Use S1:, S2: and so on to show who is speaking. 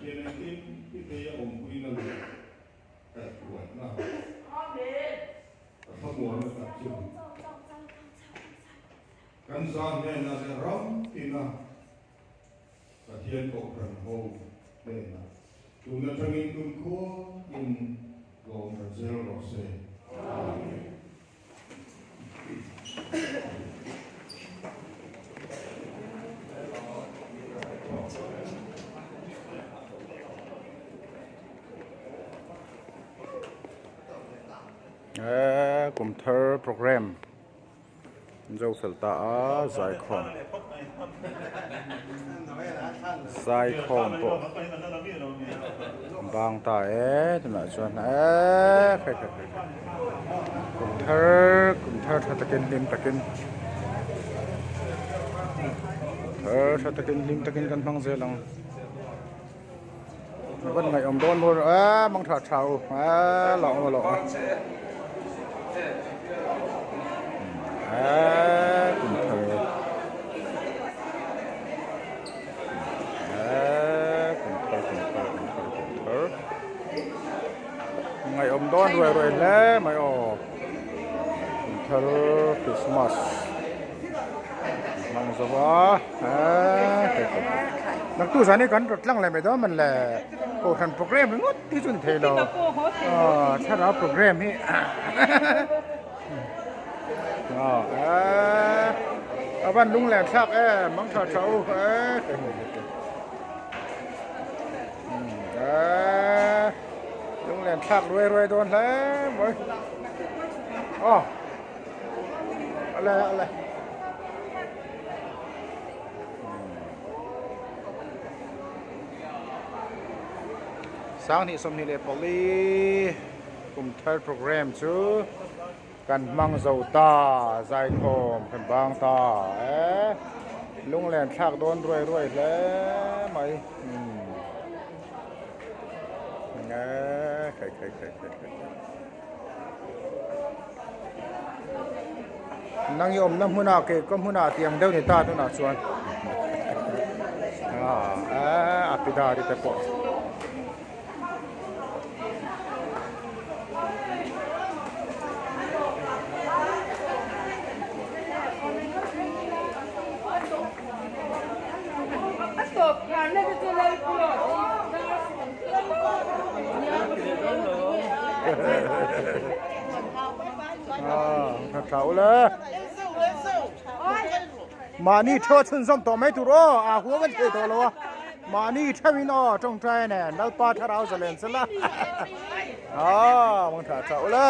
S1: Pathian engkim ti thei a awmpuina leh kaihhruaina a thlamuanna tak chu kan za hnenah leh ram tina Pathian Kohhran ho hnenah tun atangin kumkhua in lawm ta zel rawh se. Amen.
S2: He kum thar program zo fel ta a zaikhawm zaikhawm pawh bang ta e tunah chuan eee khai khai khai kum thar kum thar tha takin hlim takin thar tha takin hlim takin kan hmang zel ang van ngaih awm dawn bawr a mang tha tha u a lo awm lo a kum thar kum thar kum thar kum thar kum thar ngaih awm dawn ruai ruai hle mai aw kum thar Christmas hmang zo a naktu zan hi kan rawt tlang leh mai dawn man le kohhran program ringawt hi chu ni thei lo thlarau program hi a van lung leh thlak em mang tha tha u lung len thlak ruai ruai dawn hle mai aw ale ale Sanghnih 24 kum thar program chu kan hmang zo ta zaikhawm kan bang ta e lunglen thlak dawn ruai ruai hle mai e khai khai khai khai Nang i awmna hmunah kei ka hmunah tiang deuh ni ta tunah chuan a pidari te pawh. Mahni theuh a chhunzawm tawh mai tur aw a huam a ni thei tawh lo a mahni theuhin aw tawngtai nen Lalpa thlarau zalen sela aw mang tha tha ule.